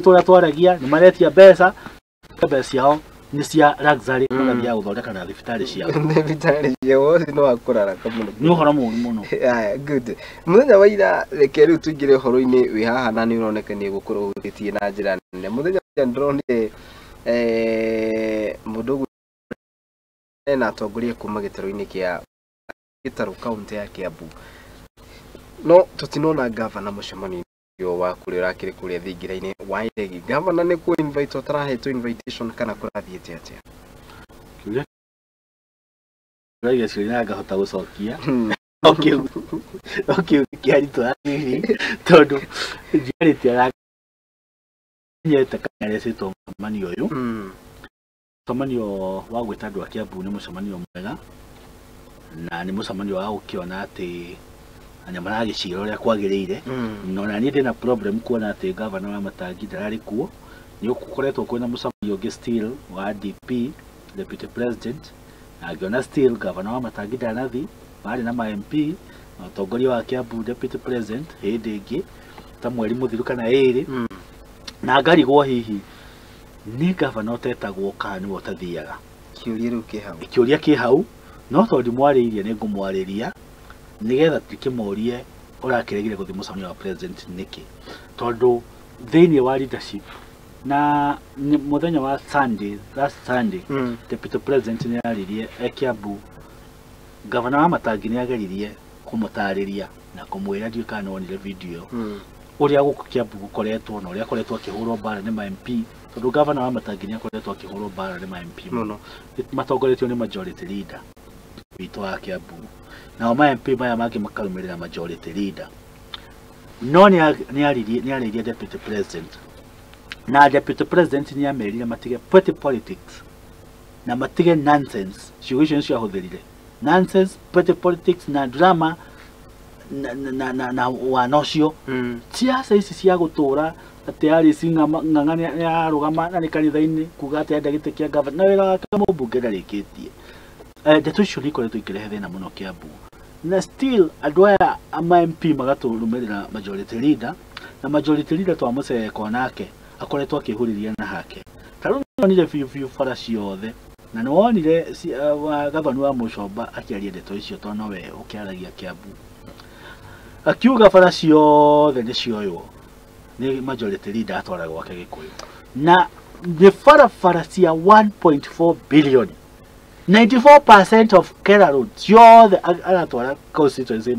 Tũrĩa twaragia nĩ maretia mbeca, mbeca ciao nĩ cia luxury, magathiaga gũthondeka na thibitarĩ ciao. Thibitarĩ ciao ũcio nĩ wa kũraraka mũno. Nĩ ũhoro mũru mũno. Aya, good. Mũthenya wa ira, reke rĩu tũingĩre ũhoro-inĩ wĩ haha na nĩ ũroneka nĩ ũgũkorwo ũhutĩtie na njĩra nene. Mũthenya wa ira ndĩronire mũndũ ũgũ ena atongoria kuma gĩtarũ-inĩ kĩa Gĩtarũ, kaũntĩ ya Kiambu, no tũtinona gavana mũcemanio wa kũrĩa ũrakĩrĩ kũrĩa thingira-inĩ wa Iregi. Gavana nĩ kũ invite ũtarahetwo invitation kana kũrathiĩte atĩa? Kĩũria kĩragia ciũria na ngahota gũcokia, no kĩu kĩaritũ hanini tondũ njiarĩte aranyete kana arecĩtwo mũcemanio ũyũ. Mũcemanio wa gwĩta andũ a Kiambu nĩ mũcemanio mwega na nĩ mũcemanio wa gũkĩona atĩ na maragĩcira ũrĩa kwagĩrĩire. No na niĩ ndĩna problem kuona atĩ gavana wa Matangi ndararĩ kuo. Nĩ gũkoretwo kwĩna mũcemanio ũngĩ still wa DP, deputy president, na ngĩona still gavana wa Matangi ndanathi. Marĩ na ma MP na ũtongoria wa Kiambu, deputy president, hĩndĩ ĩngĩ ta mweri mũthiru kana ĩrĩ. Na ngarigwo hihi nĩ gavana ũtetagwo kana nĩwe ũtathiaga. Kĩũria rĩu kĩ hau. Kĩũria kĩ hau, no tondũ ndimwarĩirie nĩ ngũmwarĩria nĩgetha ndĩkĩmũrie ũrakĩregire gũthiĩ mũcemanio wa president nĩkĩ, tondũ thĩinĩ wa leadership na mũthenya wa Sunday, last Sunday, deputy president nĩ aririe e Kiambu. Gavana wa Matangi nĩ ageririe kũmũtarĩria na kũmwĩra, ndiũĩ kana nĩwonire video ĩyo, ũrĩa gũkũ Kiambu gũkoretwo na ũrĩa akoretwo akĩhũrwo mbara nĩ ma MP, tondũ gavana wa Matangi nĩ akoretwo akĩhũrwo mbara nĩ ma MP mũno, matongoretio nĩ majority leader witũ wa Kiambu, nao ma MP maya mangĩ makarũmĩrĩra majority leader. No nĩ arĩirie deputy president na deputy president nĩ amerire matige petty politics na matige nonsense. Ciugo icio nĩcio ahũthĩrire, nonsense, petty politics na drama na wana ũcio, ciaca ici cia gũtũra atĩ Alice Ng'ang'a nĩ ararũgama na nĩ kanitha-inĩ kuga atĩ enda gĩtĩ kĩa gavana na wĩra wake mũmbunge ndarĩkĩtie. Ndeto icio nĩ ikoretwo ikĩrehe thĩna mũno Kiambu, na still andũ aya ama MP magatũrũmĩrĩra majority leader, na majority leader twamũceko nake akoretwo akĩhũrĩria na hake. Ta rĩu nĩwonire biũ biũ bara ciothe na nĩwonire Gathoni wa Mũcomba akĩaria ndeto icio, tondũ nowe ũkĩaragia Kiambu, akiuga bara ciothe nĩ cioywo nĩ majority leader atwara gwake Gĩkũyũ, na nĩ barabara cia 1.4 billion, 94% of Kera Road ciothe aratwara constituency.